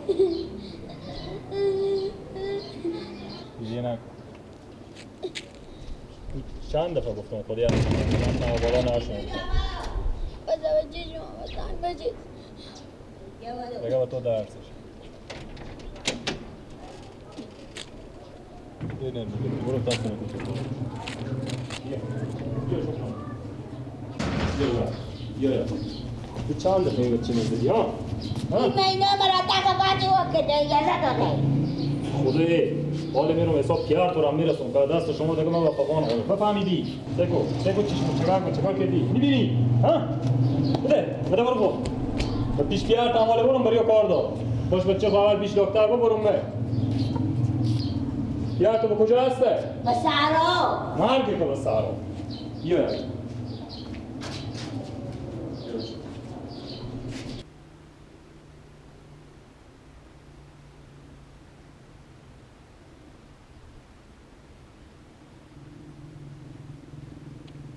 گریه نکن. چند دفعه گفتم خودی از من بالا نشون. دیگه با تو درسش. نه برو تا خونه کوچه. بیا شما. بیا بیا. تو چند دفعه بچه می‌زدی ها؟ این مرا تا قاچو که دیگه زدم. خدای حال میرم حساب کیار تو را میرسم که دست شما دیگه من وفقان آورد بفهمیدی سکو سکو چشم چکار کن چکار کردی میبینی ها بده بده برو خود به پیش کیار تا حواله برم بریا کار دار باش بچه اول پیش دکتر ببرم به کیار تو به کجا هسته؟ به سارا مرگ که به سارا بیا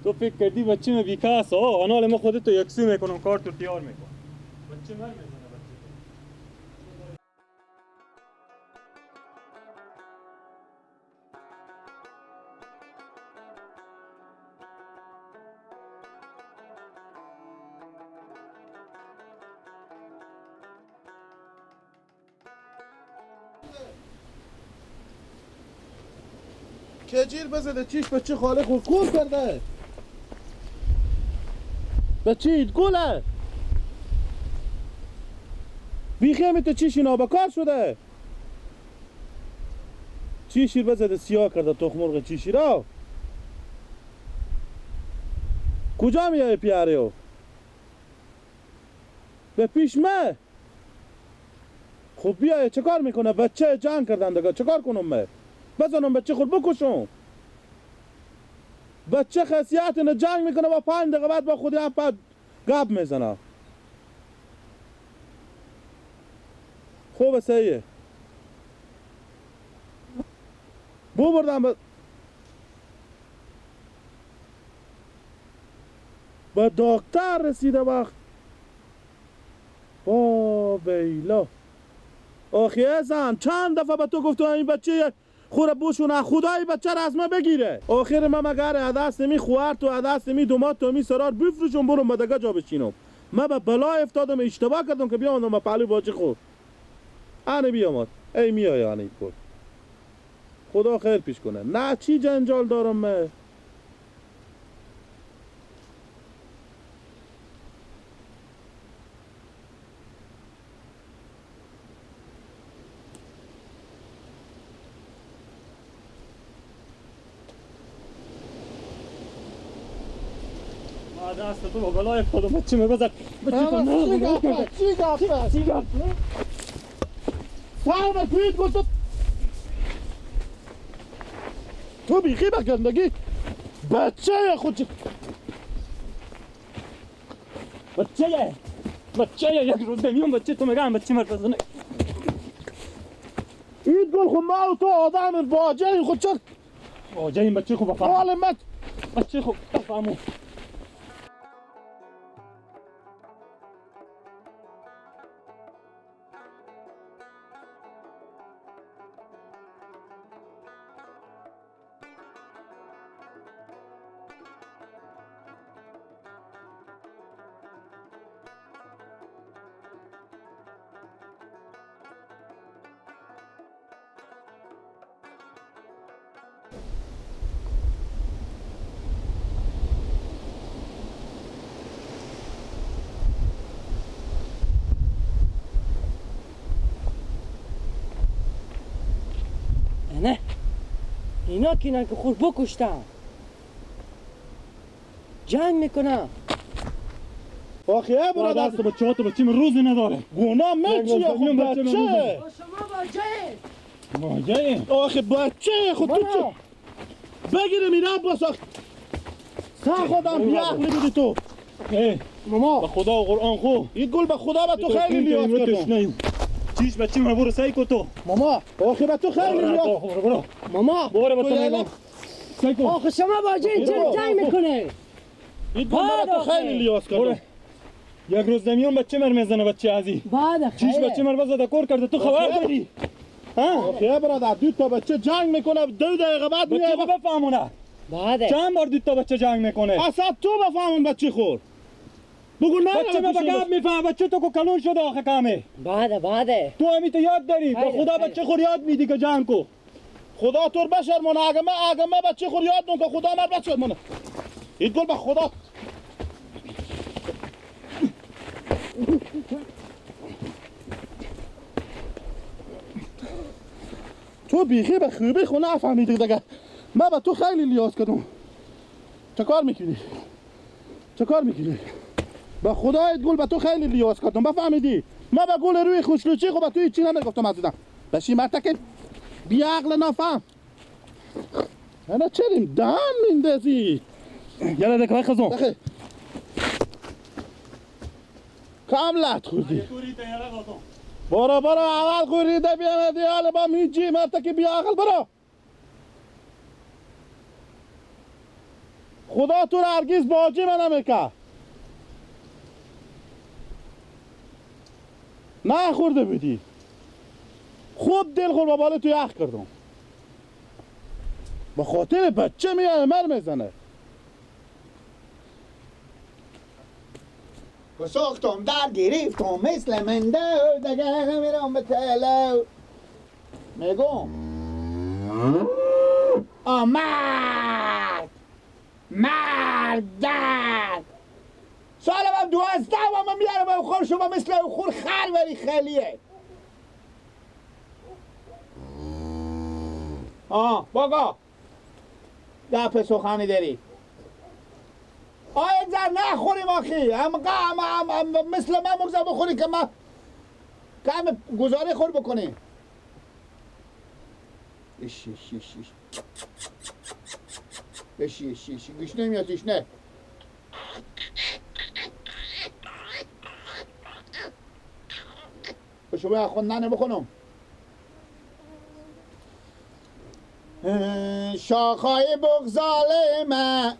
تو فکر کردی بچه من بیکاس ها انال ما خودت تو یکسو میکنم کار تو تیار میکنم بچه من میزنه بچه کجیر بزنه چیش بچه خاله خود کور کرده بچه گله بیخیمی تو چیشی نابکار شده چیشیر بزده سیاه کرده تخم مرغ چیشی را کجا میای پیاره او به پیش مه خب بیای چه کار میکنه بچه جنگ کردن دیگه چه کار کنم مه بزنم بچه خود بکشم بچه خاصیت اینو جنگ میکنه با 5 دقیقه بعد با خودی هم پد گپ میزنه. خوب سیه ببردم به دکتر رسیده وقت با بیلا آخی زن چند دفعه به تو گفتم این بچه خور بوشونه خدای بچه را از ما بگیره آخر ما مگر دست می خوار تو دست می دومات تو می سرار بفروشم برم به دگه جا بشینم ما به بلا افتادم اشتباه کردم که بیام به پهلوی باجی خود انه بیامد ای میای انه کن خدا خیر پیش کنه نه چی جنجال دارم من دست تو با بلای افتادم بچه می بزن بچه تو نه چی گفت چی گفت سلام پیت گفت تو بیخی به گندگی بچه خود بچه بچه یک روز نمیام بچه تو میگم بچه مر بزنه این گل خو ما و تو آدم واجه خود چه واجه این بچه خوب بفهم حال مت بچه خوب بفهمو نه اینا که که خود بکشتن جنگ میکنن آخه برو دست بچه ها تو بچیم روزی نداره گناه من چیه خب بچه شما باجه باجه آخه بچه خود تو چه بگیره میره عباس آخه سر خودم بیعقلی بودی تو ماما به خدا و قرآن خو این گل به خدا به تو خیلی نیاز کردم چیش بچه من برو سعی کو تو ماما آخه به تو خیلی نیاز برو ماما برو به تو میگم سعی کن آخه شما باجه چرا جنگ میکنه این گل به تو خیلی نیاز کردم یک روز نمیون بچه مر میزنه بچه ازی. بعد خیر. چیش بچه مر بزده کور کرده تو خبر داری؟ ها؟ خیر برادر دو تا بچه جنگ میکنه 2 دقیقه بعد میاد. بچه بفهمونه. بعد چند بار دو تا بچه جنگ میکنه؟ اصلا تو بفهمون بچه خور. بگو نه بچه من بگم میفهم بچه تو کو کلون شده آخه کامه. بعد تو همی تو یاد داری به خدا بچه خور یاد میدی که جنگ کو. خدا تو بشرمونه اگه من بچه خور یاد دون که خدا من بشرمونه. این گل به خدا تو بیخی به خوبی خو نفهمیدی دیگه. من به تو خیلی لیاز کردم. چه کار میکنی؟ چه کار میکنی؟ به خدایت گل به تو خیلی لیاز کردم بفهمیدی؟ من به گل روی خوشلوچی خو به تو هیچی نمیگفتم عزیزم. بشی مرتکه بی عقل نافهم. انا چریم دهن میندازی. یالا دکه خزون. کم لط خوردی. برو برو اول خوریده بیامدی حالا با میجی مرتکه بی عقل برو. خدا تو رو هرگز باجی من نمیکرد. نخورده بودی. خوب دل خور با بالا تو یخ کردم. به خاطر بچه میاد مر میزنه. ساختم در گرفتم مثل من دو دیگه میرم به تلو میگم آمد مرد سالم 12 و من میارم خور شما مثل خور خر ولی خیلیه. آه بابا دپ سخنی داری. آیا زر نخوریم آخی هم هم مثل من مگذر بخوری که ما کم گزاره خور بکنیم. ایش ایش ایش ایش ایش ایش ایش گوش نمیاد ایش نه. شما خوندن بخونم. شاخای بغزاله من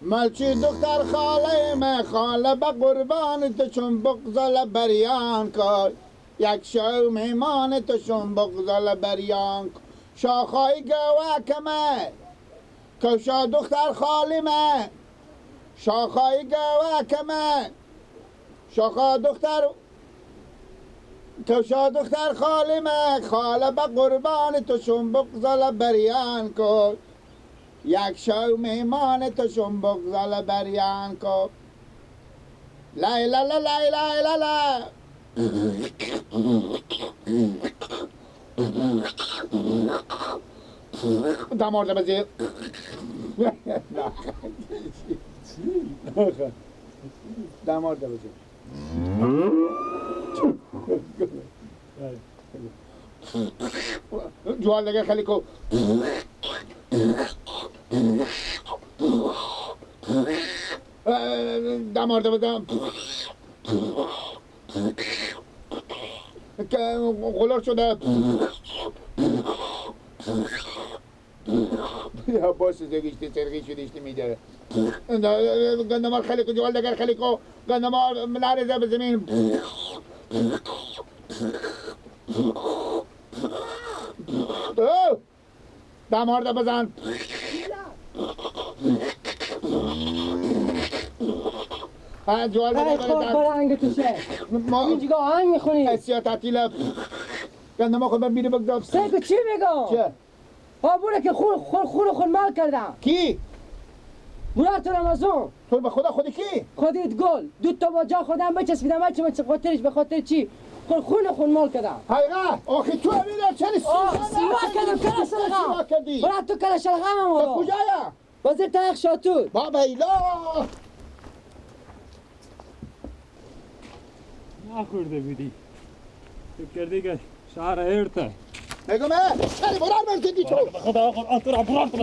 ملچی دختر خاله من خاله به قربان تو چون بغزاله بریان کن یک شو میمان تو چون بغزاله بریان کن شاخای گوک من کشا دختر خاله من شاخای گوک من شاخا دختر کشا دختر خاله من خاله به قربان تو چون بغزاله بریان کن یک شو میمان تو شم بغزال بریان کو لا لا لا لا لا لا لا دمار بزیر دمار بزیر جوال دیگه خیلی کو دمارده بدم که غلار شده یا باس زگیشتی سرگی شدیشتی میداره گندمار خیلی کو جوال دگر خیلی کو گندمار نارزه به زمین دمارده بزن جوال بده خور آهنگ توشه اینجا آهنگ میخونی اسیا تعطیله گندما خود من میره بگذار سیکو چی میگم؟ چه؟ آبونه که خور خور خور خور مال کردم کی؟ برو تو رمضان تو به خدا خودی کی؟ خودت گل دو تا با جا خودم بچسبیدم بچه بچه خاطرش به خاطر چی؟ خور خون خون مال کردم حقیقه آخه تو امیرم چرا سیوا کردم کلا شلغم برو تو کلا شلغم هم به کجایا؟ وزیر تایق شاتور بابا ایلا نخورده بودی فکر کردی که شهر ارته میگم چرا برار مرزدی تو خدا قرآن تو را برار تو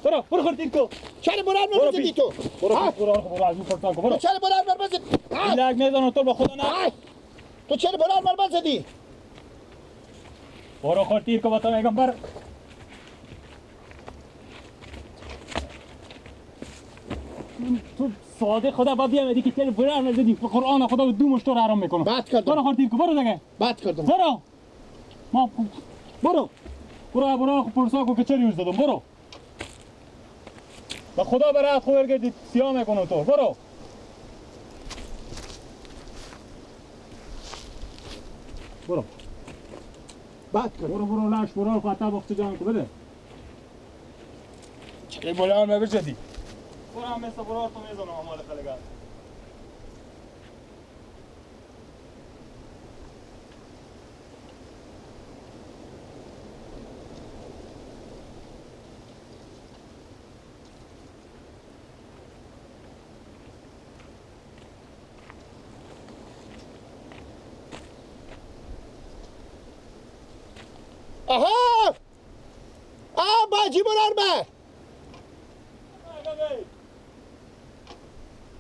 برو برو خورد کو چرا برار مرزدی تو برو برو برو از اون برو چرا برار مرزدی لگ میزنم تو به خدا نه تو چرا برار مرزدی برو خورد کو با میگم بر تو ساده خدا با بیام دیگه تل برام نزدی قرآن خدا دو مشت رو حرام میکنم. بد کردم. برو خورتیر کو برو دیگه. بد کردم. برو. ما برو. برو برو پرسا کو که چری زدم برو. با خدا برات خو گردی سیاه میکنم تو برو. برو. بد کردم. برو برو لاش برو خاطر وقت جان کو بده. چه بلان ما بچدی. برو هم مثل برو تو میزنم مال خلگان. آها آ باجی برار به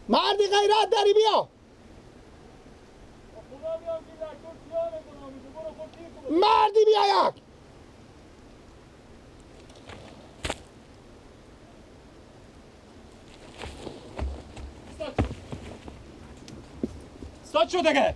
مردی غیرت داری بیا مردی بیا یک ستاد شو دیگه.